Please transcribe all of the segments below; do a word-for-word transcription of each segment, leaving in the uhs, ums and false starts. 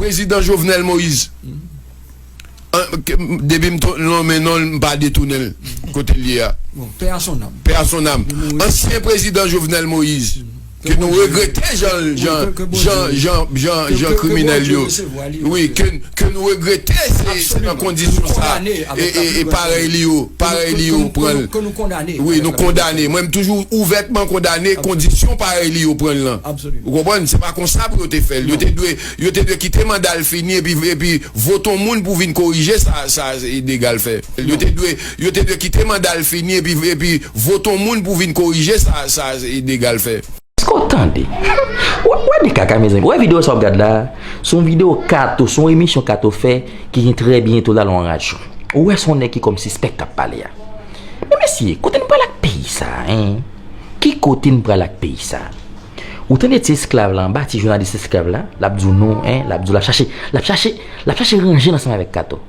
Prezidan Jovenel Moïse. An, ke- depi m to- nonmen non l, m pa detounen l kote l ye a. Bon, paix à son âme. Paix à son âme. Li mouri. Ansyen prezidan Jovenel Moïse, ke nou regrete jan jan jan jan jan kriminèl yo. Wi, ke ke nou regrete se se nan kondisyon sa. E e e parèy li yo, parèy li yo pran l. Wi, nou kondane. Mwen m toujou ouvètman kondane kondisyon parèy li yo pran l lan. Ou konprann? Se pa konsa pou yo te fè l. Yo te dwe yo te dwe kite manda l fini epi epi vote yon moun pou vin korije sa sa dega l fè. Yo te dwe yo te dwe kite manda l fini epi epi vote yon moun pou vin korije sa sa dega l fè. Èske w tande? Ou wè de kaka mezanmi. Ou wè videyo sa w ap gad la? Se yon videyo Kato, se yon emisyon Kato fè ki gen trè byento la lan radyo. Ou wè se yon nèg ki kòm sispèk k ap pale a. Men mesye, kote n pral ak peyi sa, en? Ki kote n pral ak peyi sa? Ou tande ti esklav la anba, ti jounalis esklav la, l ap di w non, en, l ap di w l ap chache, l ap chache, l ap chache ranje l ansanm avèk Kato.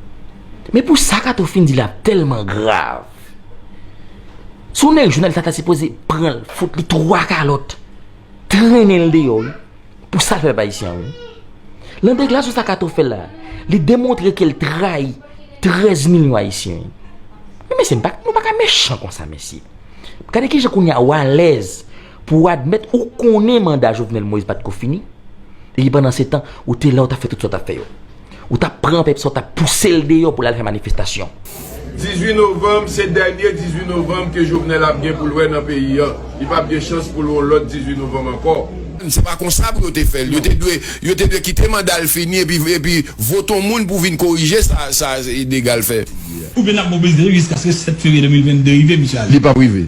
Men pou sa Kato fin di la tèlman grav. Si w nèg jounalis la ta sipoze pran l, fout li twa kalòt, trennen l deyò, wi. Pou sa l fè pèp ayisyen an, wi. Lan degradasyon sa Kato fè la, li demontre ke l trayi trèz milyon ayisyen, wi. Men mesye, m pa, nou pa ka mechan konsa, mesye. Gade kijan kounye a w alèz pou w admèt ou konnen manda Jovenel Moïse pa t ko fini. Epi pandan se tan, ou te la, ou t ap fè tout sa w t ap fè yo. Ou t ap pran pèp sa, ou t ap pouse l deyò pou l al fè manifestasyon. Dizuit novanm, se dènye dizuit novanm ke Jovenel ap gen pou l wè nan peyi a. Li p ap gen chans pou l wè yon lòt dizuit novanm ankò. Se pa konsa pou yo te fè l. Yo te dwe, yo te dwe kite manda l fini epi, epi vote yon moun pou vin korije sa, sa dega l fè. Oubyen n ap mobilize l jiskaske sèt fevriye de mil vennde rive, misye ale. Li p ap rive.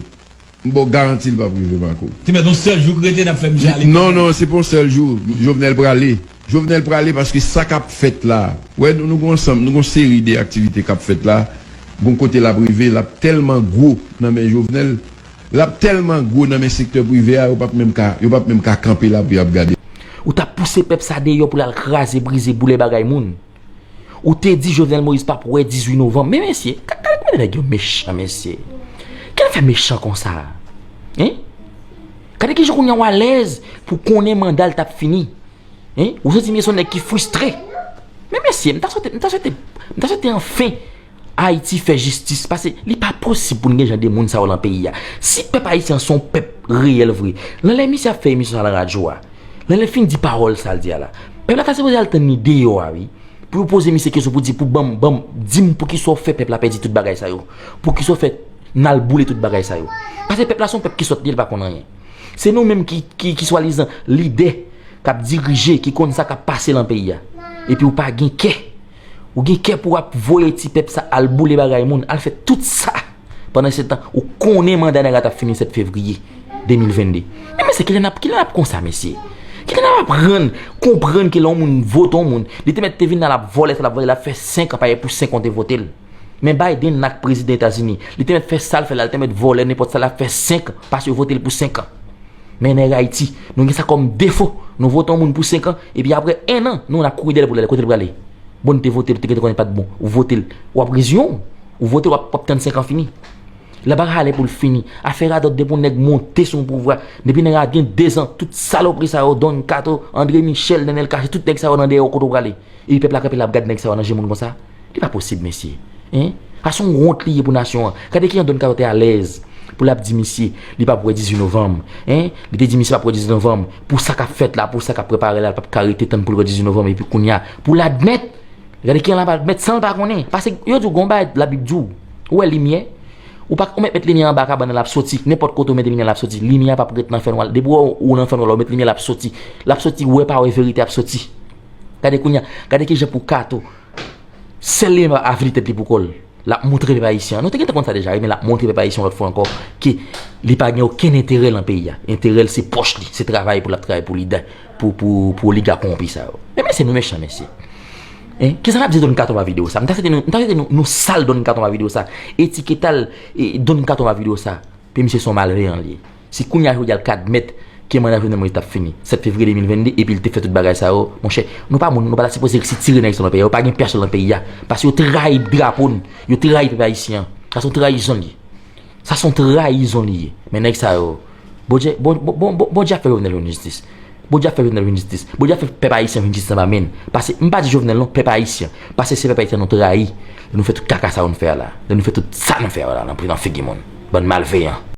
M ba w garanti l p ap rive, Marco. Te mèt yon sèl jou k rete, n ap fè misye ale. Non, non, se pa yon sèl jou. Jovenel prale. Jovenel prale paske sa k ap fèt la. Wè, nou, nou gen ansanm, nou gen yon seri de aktivite k ap fèt la. Gon kote l ap rive, l ap tèlman gwo nan men Jovenel. L ap tèlman gwo nan men sektè prive a, yo p ap menm ka, yo p ap menm ka kanpe la pou y ap gade. Ou t ap pouse pèp sa deyò pou l al kraze, brize, boule bagay moun. Ou te di Jovenel Moïse p ap wè dizuit novanm. Men mesye, ka- gade kòman nèg yo mechan, mesye. Kè l fè mechan konsa? Hein? Gade kijan kounye a w alèz pou konnen manda l t ap fini. Hein? Ou santi misye se yon nèg ki fristre. Men mesye, m ta swete, m ta swete, m ta swete anfen Ayiti fè jistis, paske li pa posib pou n gen jan de moun sa yo lan peyi a. Si pèp ayisyen an se yon pèp reyèl vre, lan lè misye ap fè emisyon sa lan radyo a, lan lè l fin di pawòl sa l di a la, pèp la ta sipoze al tann li deyò a, wi. Pou yo poze misye kesyon, pou di, pou ban m, ban m, di m poukisa w fè pèp la pèdi tout bagay sa yo? Poukisa w fè n al boule tout bagay sa yo? Paske pèp la se yon pèp ki sòt li ye, li pa konn anyen. Se nou menm ki, ki, ki swadizan lidè k ap dirije, ki konn sa k ap pase lan peyi a. Epi w pa gen kè. Ou gen kè pou w ap voye ti pèp sa al boule bagay moun, al fè tout sa. Pandan se tan, ou konnen manda nèg la t ap fini sèt fevriye de mil vennde. Men mesye, kilè n ap, kilè n ap konsa, mesye? Kilè n ap aprann, konprann ke lè yon moun vote yon moun, li te mèt te vin la, l ap vòlè sa, l ap vòlè, l ap fè senk an, paske pou senk an w te vote l. Men Biden la k prezidan Etazini, li te mèt fè sa l fè la, li te mèt vòlè nenpòt sa, l ap fè senk an, paske yo vote l pou senk an. Men nèg Ayiti, nou gen sa kòm defo. Nou vote yon moun pou senk an, epi apre en an, nou, n ap kouri dèyè l pou l ale. Kote l prale? Bon, nou te vote l, te gentan konnen l pa t bon. Ou vote l, w ap reziyen w. Ou vote l, w ap, w ap tann senk an fini. L ap rale pou l fini. Afè radòt, depi yon nèg monte sou yon pouvwa, depi nèg la gen dezan, tout salopri sa yo, Don Kato, André Michel, Nenel Caché, tout nèg sa yo nan dèyè w kote w prale. Epi pèp la kanpe l ap gad nèg sa yo nan je moun konsa. Li pa posib, mesye. Hein? Sa se yon wont li ye pou nasyon an. Gade kijan Don Kato te alèz pou l ap di misye, li p ap wè dizuit novanm. Hein? Li te di misye p ap wè dizuit novanm. Pou sa k ap fèt la, pou sa k ap prepare la, l p ap ka rete tann pou l wè dizuit novanm. Epi kounye a, pou l admèt, gade kijan l ap admèt san l pa konnen. Paske yo di w gon bagay Labib di w. Ou wè limyè? Ou pa, ou mèt met limyè anba kabann nan, l ap soti. Nenpòt kote ou mete limyè, l ap soti. Limyè a p ap ret nan fènwa. Depi w wè ou nan fènwa la, ou met limyè, l ap soti. L ap soti, wè pa wè, verite ap soti. Gade kounye a, gade kijan pou Kato. Sèl li menm ap avili tèt li pou kò l. L ap montre pèp ayisyen an. Nou te gentan konn sa deja, wi, men l ap montre pèp ayisyen an lòt fwa ankò ke li pa gen okenn enterè lan peyi a. Enterè l se pòch li, se travay pou l ap travay pou li, pou, pou, pou oligak kowonpi sa yo. Men mesye, nou mechan, mesye. Hein? Kisa n ap di Don Kato anba videyo sa? M ta swete nou, m ta swete nou, nou sal Don Kato anba videyo sa. Etiketa l, e, Don Kato anba videyo sa. Pe misye se yon malveyan li ye. Si kounye a jodi a l ka admèt ke manda Jovenel Moïse t ap fini sèt fevriye de mil vennde epi l te fè tout bagay sa yo, monchè, nou pa moun, nou pa ta sipoze sitire nèg sa yo nan peyi a. Yo pa gen pèsòn nan peyi a. Paske yo trayi drapo n, yo trayi pèp ayisyen an. Sa se yon trayizon li ye. Sa se yon trayizon li ye. Men nèg sa yo, Bondye, Bon- Bon- Bon- Bon- Bondye ap fè Jovenel jwenn jistis. Bondye ap fè Jovenel jwenn jistis. Bondye ap fè pèp ayisyen jwenn jistis anba men l. Paske, m pa di Jovenel non, pèp ayisyen. Paske se pèp ayisyen nou trayi. Lè nou fè tout kaka sa yo nou fè a la. Lè nou fè tout sa nou fè a la, nan, nan figi moun. Bann malveyan.